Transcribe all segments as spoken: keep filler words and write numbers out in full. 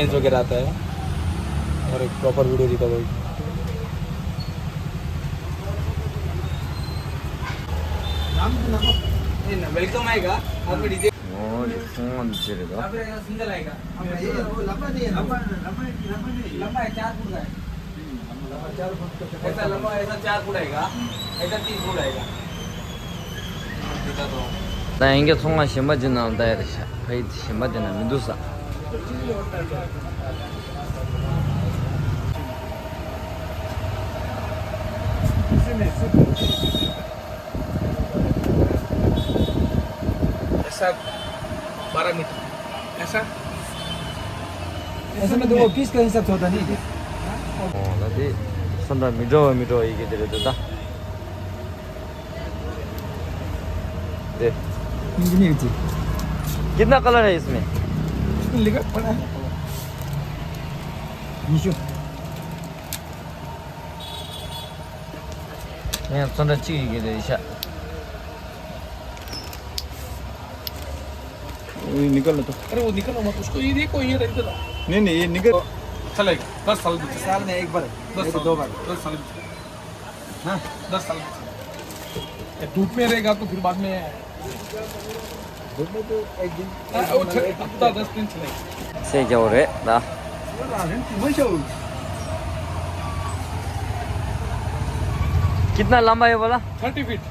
चेंज होके रहता है और एक प्रॉपर वीडियो रिकवर होगी। वेलकम आएगा, आपको डीजे। और फोन तेरे का। या फिर ऐसा सिंगल आएगा। ये वो लंबा नहीं है ना? लंबा, लंबा नहीं, लंबा नहीं। लंबा है, चार फुट का है। ऐसा लंबा, ऐसा चार फुट आएगा, ऐसा तीन फुट आएगा। ད་ཡིན་གྱི་ཚོང་ཁང་གཞན་པ་ཅིག་ནང་ལྟ་ཡ་རེད་ཤག་ཕ་ཡི་གཞན་པ་དེ་ན་མི་འདུག་ས། ऐसा बारह मीटर। ऐसा? ऐसे में तो वो पीस का हिसाब से होता नहीं क्या? ཨོ་ད་དེ་སོ་འདྲ་མི་འདྲ་བ་མི་འདྲ་བ་ཡི་གེ་དེ་རེད་འདུག་ད། दे। इंजीनियर जी। कितना कलर है इसमें? इसमें लिखा पड़ा है। नीचे। यहाँ थोड़ा चाहिए कि दे इशा। ये निकल लो तो। अरे वो निकलना मत, उसको ये देखो, ये रख दो। नहीं, नहीं, ये निकल। चलेगा, दस साल भी चलेगा। साल में एक बार, दस नहीं तो साल, दो बार। दस साल भी चलेगा। हाँ। दस साल भी चलेगा। ये धूप में रहेगा तो फिर बाद में धूप में तो एक दिन, हाँ, एक वो दिन चले-, एक दिन हफ्ता चलेगा। दस दिन चलेगा। से क्या हो रहे दा? पूरा राशन की वही चल। कितना लंबा है बोला? Thirty feet.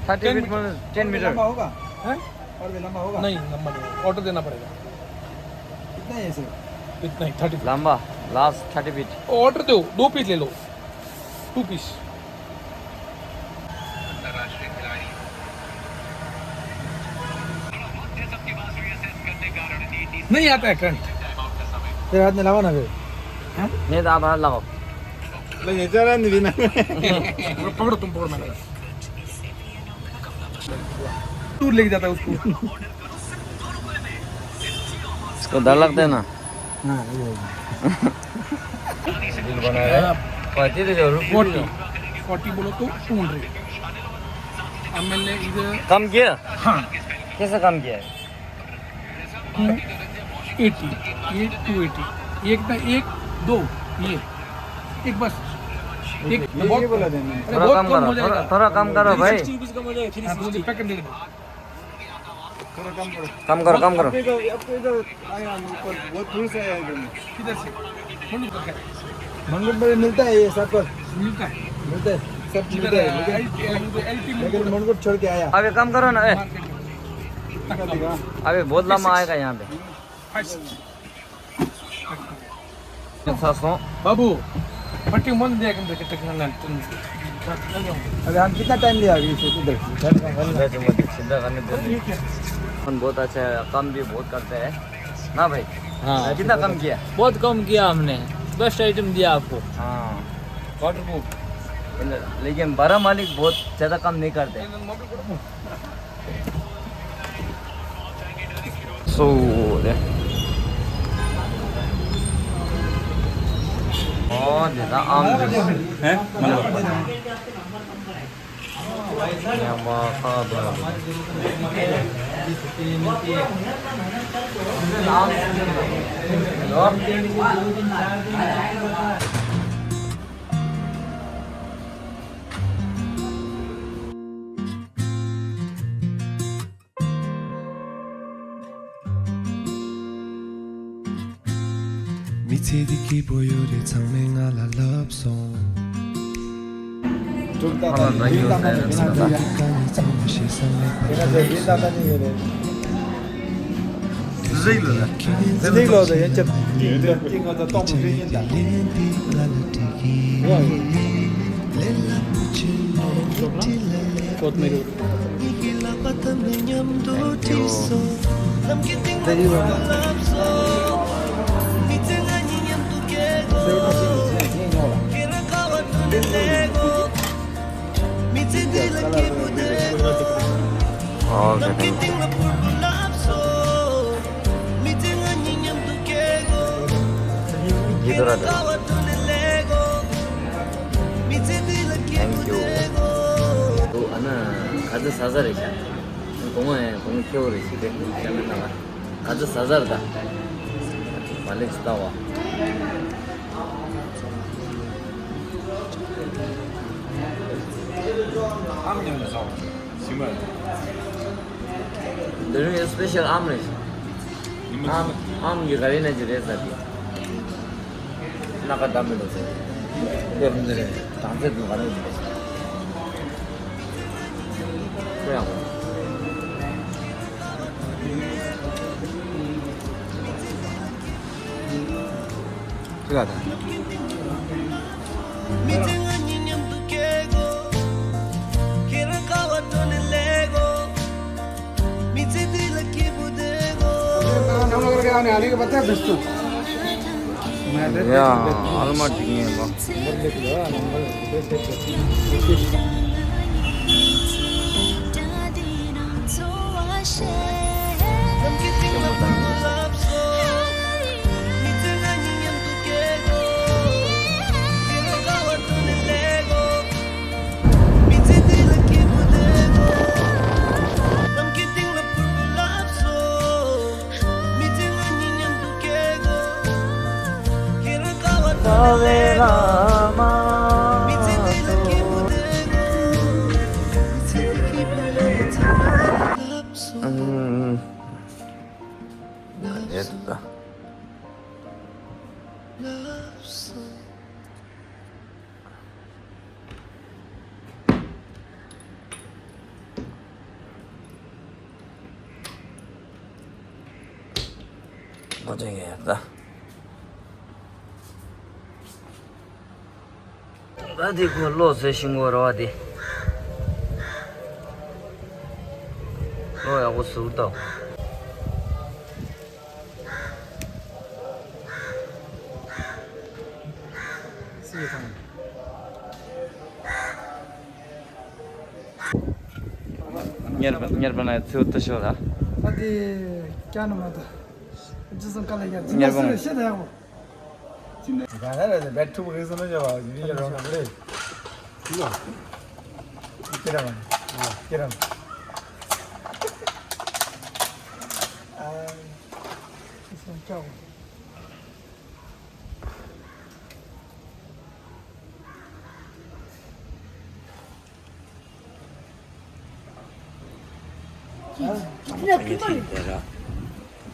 Thirty feet metre. मतलब टेन मीटर। लंबा होगा? हैं? और भी लंबा होगा? नहीं, लंबा नहीं होगा। ऑर्डर देना पड़ेगा। कितना है सर? इतना ही, थर्टी फीट। लंबा, लास्ट थर्टी फीट। ऑर्डर दो, दो पीस ले लो। To piece. नहीं आता है करंट। तेरे हाथ में लावा ना फिर। हाँ? नहीं तो आप हाथ लगाओ। नहीं, ये चला नहीं बिना। पकड़ो, तुम पकड़ो, मैंने। दूर लेके जाता है उसको। इसको डर लगता है ना? हाँ, ये है। बिल बना रहे हैं। और तेरे जो रुक फोर्टी। फोर्टी बोलो तो टू हंड्रेड। अब मैंने इधर कम किया? हाँ। कैसे कम किया है? टू एटी, ये टू एटी, ये कितना? एक, दो, ये एक बस। एक ये, बहुत, ये बोला था मैंने। अरे, थोड़ा बहुत कम कम करो, हो जाएगा। थोड़ा, थोड़ा कम करो भाई। थ्री सिक्सटी रुपीज कम हो जाएगा, हाँ, तो मुझे थ्री सिक्सटी। पैक कर दे दो। थोड़ा कम करो। कम करो, कम करो। आपके इधर, आपके इधर आया, हम ऊपर बहुत दूर से आया इधर में। किधर से? मंडुप का क्या? मंडुप में मिलता है ये सब पर। मिलता है? मिलता है, सब मिलता है, लेकिन, लेकिन मंडुप छोड़ के आया। अबे कम करो ना, ए। मार्केट में। अबे बहुत लंबा आएगा यहाँ पे। अच्छा। ཚ་སོང་། बाबू, फटी मन दिया कि देखे टेक्नोलॉजी। अबे हम कितना टाइम लिया अभी इसे इधर? बहुत अच्छा है, काम भी बहुत करते हैं ना भाई? हाँ। कितना कम किया? बहुत कम किया हमने, बेस्ट आइटम दिया आपको। हाँ। Water proof. लेकिन बड़ा मालिक बहुत ज़्यादा कम नहीं करते। So, there. Oh, there are arms. हैं? मतलब। यहाँ वहाँ कहाँ पर? མི་ཚེ་འདི་སྐྱིད་པོ་ཡོད་རེད། ཚང་མས་ང་ལ་ལབ་སོང་། ཁ་ལ་འདྲ་ཡོད་ཟེར་ན་ད། ཟི་ལིག་ལོ་ཟེར་ཡན་ཆད་ཀྱི་ང་ཚོ་གཏོང་བ་ཡིན་ད། Thank you. Okay, thank you. Thank you. ཨ་ན་ག་ཚོད་ཟ་ས་རེད་ཤག་གོང་མ་ཡང་གོང་མ་ཁྱེའུ་རེད་ཤག་དེ་ཤ་མེད་ན་ག་ཚོད་ཟ་ས་རེད་ད། མ་ལེགས་ལྟ་བ། ཨམ་ཉམས་ནས་བཟང་། ཞིམ་པ། འདི་རིང་སི་པེ་ཤལ་ཨམ་རེད། ཉི་མ་ཨམ་ཨམ་གྱི་ག་རེ་ན་ཅི་རེད་ཟེར་གི། སྣ་ཁ་བདམས་མི་འདུག་ཟེར། དེ་རིང་འདི་རེད། གྲངས་ཚད་དུ་ག་རེ་ཡོད་རེད། ཁོ་ཡག་པོ། ཅི་ག་དང་། མི་ཚེ་ང་གཉིས་མཉམ་དུ་སྐྱེལ་དགོས། ཁྱེད་རང་དཀའ་བ་སྤྲོད་ནས་ལས་དགོས། མི་ཚེ་འདི་ལ་སྐྱིད་པོ་བསྡད་དགོས། ཡ། ཨ་ལ་མ་འགྲིག་ངེས་པ། ད། ད་དེ་ཁོ་གློག་བཟོས་ཤིང་གོ་ར་བ་དེ། གློག་ཡག་པོ་ཟུག་ཏོ། གཉེར་གཉེར་པ་ན་ཚུལ་དུ་ཤོག་ད། ཨ་དེ་ཀྱ་ནི་མ་ད། ཅི་སོང་ག་ལ་ཡ་ཅི་ན་སུ་ཤེས་ད་ཡག་པོ། ཅི་ན་ག་ལ་རེད་བེད་ཐུབ་རེད་སོང་ན་ཡ་བ་ཡི་རོང་རེད། ཅི་ལ། ཅི་ར་མ་ནི། ཅི་ར་མ། ཨ། ཅི་སོང་ཀྱ་བོ།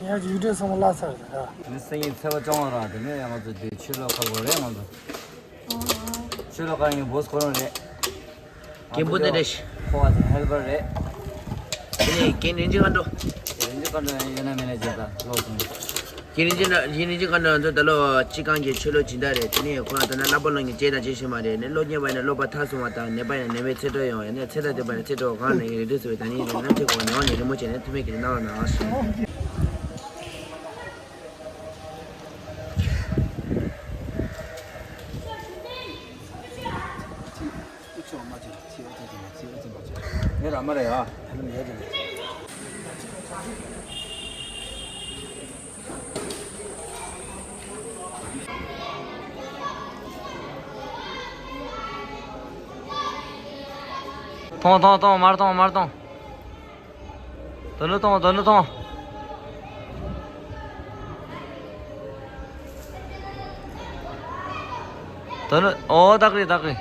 ཡང་ཡུལ་སྡེ་སོང་བ་བརླག་ཚར་རེད་ར། དེ་ནི་སང་ཉིན་ཚེས་པ་བཅོ་ལྔ་ར། དེ་ནས་ཡང་ང་ཚོ་དེ་ཆོས་ལོ་ཁ་བོ་རེད་ང་ཚོ། ཆོས་ལོ་ཁ་ཡིན་བོས་ཁོ་རང་རེད། རྒན་པོ་དེ་རེད། ཁོ་བ་ཧེལ་པར་རེད། དེ་ནས་རྒན་རིན་ཆེན་མཁའ་འགྲོ། རིན་ཆེན་མཁའ་འགྲོ་ཡང་ཡོད་ན་མེད་ན་བྱས་ད་ལོག་སོང་། རྒན་རིན་ཆེན་རྒན་རིན་ཆེན་མཁའ་འགྲོ་ང་ཚོ་ད་ལོ་སྤྱི་ཁང་གི་ཆོས་ལོ་སྦྱིན་བདག་རེད། དེ་ནས་ཁོ་ལ་ད་ན་བསླབ་པ་སློབ་གཉེར་བྱས་དང་བྱེད་བཞིན་པ་རེད། ནས་སློབ་གཉེར་བ་ཡིན་ན་སློབ་པ་མཐར་སོང་བ་དང་ནད་པ་ཡིན་ན་ནད་མེད་ཚེ་སྒྲོལ་ཡོང་བ་ཡིན་ན་ཚེ་ཐག་བདེ་བ་ཡིན་ན་ཚེ་སྒྲོལ་གང་ནས་ཡོད་དུས་སུ་ད་ནི་ཡིན་ན་ཚེ་གོང་ནས་ཡོང་ནས་རི་མོ་བྱས་ནས་ཐུགས་མེད་ཀྱི་གནང་རོགས་གནང་ཞུ། ངའི་ར་མ་རེད་ཨ། ཐོང་ཐོང་ཐོང་མར་ཐོང་མར་ཐོང་། དོ་ནུ་ཐོང་དོ་ནུ་ཐོང་། དོ་ནུ་ཨོ་ད་གི་ད་གི།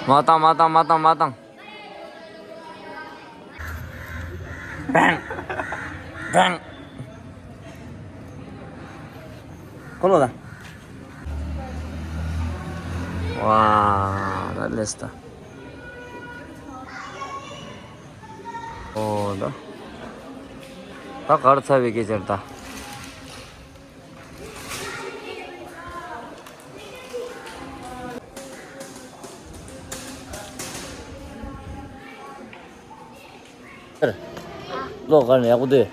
མ་བཏང་མ་བཏང་མ་བཏང་མ་བཏང་། བེང་། བེང་། ཁོ་ལོ་ད། ཝ་ད་ལེས་ད། ཨོ་ད། ད་གར་ཚ་བའི་སྐད་ཆར་ད། གློག་གར་ནས་ཡག་པོ་སྡོད།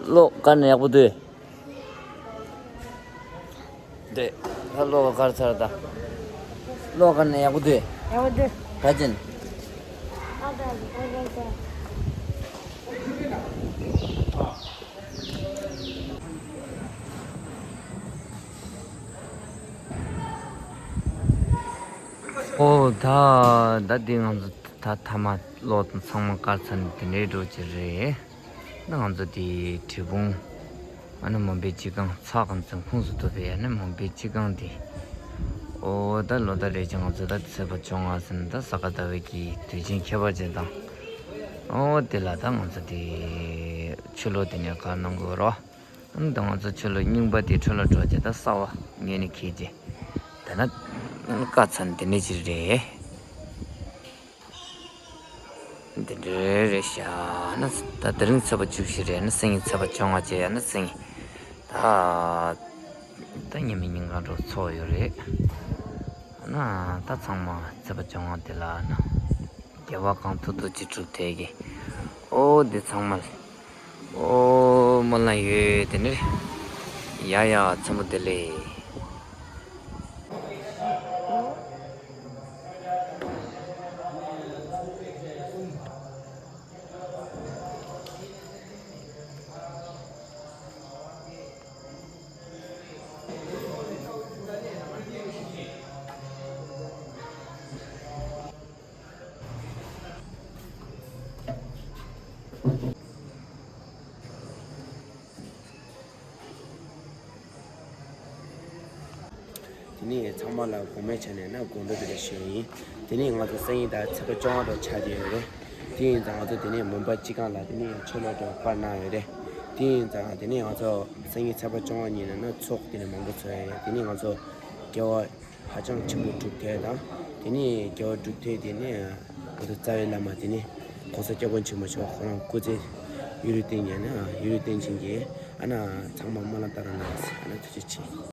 གློག་གར་ནས་ཡག་པོ་སྡོད། དེ། ད་གློག་ག་གར་ཚར་ད། གློག་ག་ནས་ཡག་པོ་དུས། ཡག་པོ་དུས། ད་ཅན། ཨ་ད་ཨ་ད་ད། ཨོ་ད་ད་འདི་ང་ཚོ་ད་ཐ་མ་གློག་དང་ཚང་མ་གར་ཚར་ནས་དེ་འདྲའི་འགྲོ་གི་རེད། ད་ང་ཚོ་དེ་གྲི་གུང་ཨ་ནི་མོན་པའི་སྤྱི་ཁང་ཚགས་ཀྱི་འཛིན་ཁོངས་སུ་ཐུག་པའི་ཨ་ནི་མོན་པའི་སྤྱི་ཁང་དེ། ཨོ་ད་ལོ་ད་རེད་ཀྱང་ང་ཚོ་ད་ཚེས་པ་བཅོ་ལྔ་ཟིན་ད་ས་ག་ཟླ་བའི་གི་དུས་ཆེན་ཁྱད་པར་ཅན་དང་། ཨོ་དེ་ལ་ད་ང་ཚོ་དེ་ཆུ་ལོག་དེ་ནས་ག་གནང་དགོས་རོགས། ཨ་ནི་ད་ང་ཚོ་ཆུ་ལོག་རྙིང་པ་དེ་འཕྲོ་ལ་འགྲོ་རྒྱུ་ད་གསར་བ་ངས་ནི་ཁྱེད་ཀྱི་ད་ན་དཀའ་ཚན་དེ་འདྲ་ཅིག་རེད། འདི་འདྲ་རེད་ཤག་ན་ད་དེ་རིང་ཚེས་པ་བཅུ་བཞི་རེད་ན་སང་ཉིན་ཚེས་པ་བཅོ་ལྔ་བྱས་ཡ་ན་སང་ཉིན་ད་ད་ཉི་མ་ཉིན་གང་འགྲོ་ཚོགས་ཡོད་རེད། ན་ད་ཚང་མ་ཚེས་པ་བཅོ་ལྔ་དེ་ལ་ན། དགེ་བ་གང་ཐུབ་ཐུབ་ཅིག་སྒྲུབ་ཐལ་གི། ཨོ་འདི་ཚང་མ། ཨོ་སྨོན་ལམ་ཡོད་དེ་ནི། ཡ་ཡ་ཚང་མ་བདེ་ལེགས། དེ་ནས་ཚང་མ་ལ་དགོང་མོའི་ཆ་ནས་ན་དགོང་དྲོ་དེ་འདྲ་ཞུ་ཡིན། དེ་ནས་ང་ཚོ་སང་ཉིན་ད་ཚེས་པ་བཅོ་ལྔ་དུ་ཆགས་ཀྱི་ཡོད་རེད། དེ་ཡིན་ཙང་ང་ཚོ་དེ་ནས་མོན་པ་སྤྱི་ཁང་ལ་དེ་ནས་ཆུ་ལོག་དུ་པར་གནང་ཡོད་རེད། དེ་ཡིན་ཙང་དེ་ནས་ང་ཚོ་སང་ཉིན་ཚེས་པ་བཅོ་ལྔ་ཉིན་ན་ན་ཚོགས་དེ་ནས་མང་པོ་ཚོགས་ཡོད་རེད། དེ་ནས་ང་ཚོ་དགེ་བ་ཧ་ཅང་ཆེན་པོ་སྒྲུབ་ཐལ་དང་། དེ་ནས་དགེ་བ་སྒྲུབ་ཐལ་དེ་ནས་ང་ཚོ་རྩ་བའི་བླ་མ་དེ་ནས་༸གོང་ས་༸སྐྱབས་མགོན་ཆེན་པོ་མཆོག་ཁོ་རང་སྐུ་ཚེ་ཡུན་རིང་བརྟན་ཉན་ན་ཡུན་རིང་བརྟན་ཅིང་གི་ཨ་ན་ཚང་མ་སྨོན་ལམ་བཏབ་རོགས་གནང་ཟེར་ཨ་ན་ཐུགས་རྗེ་ཆེ།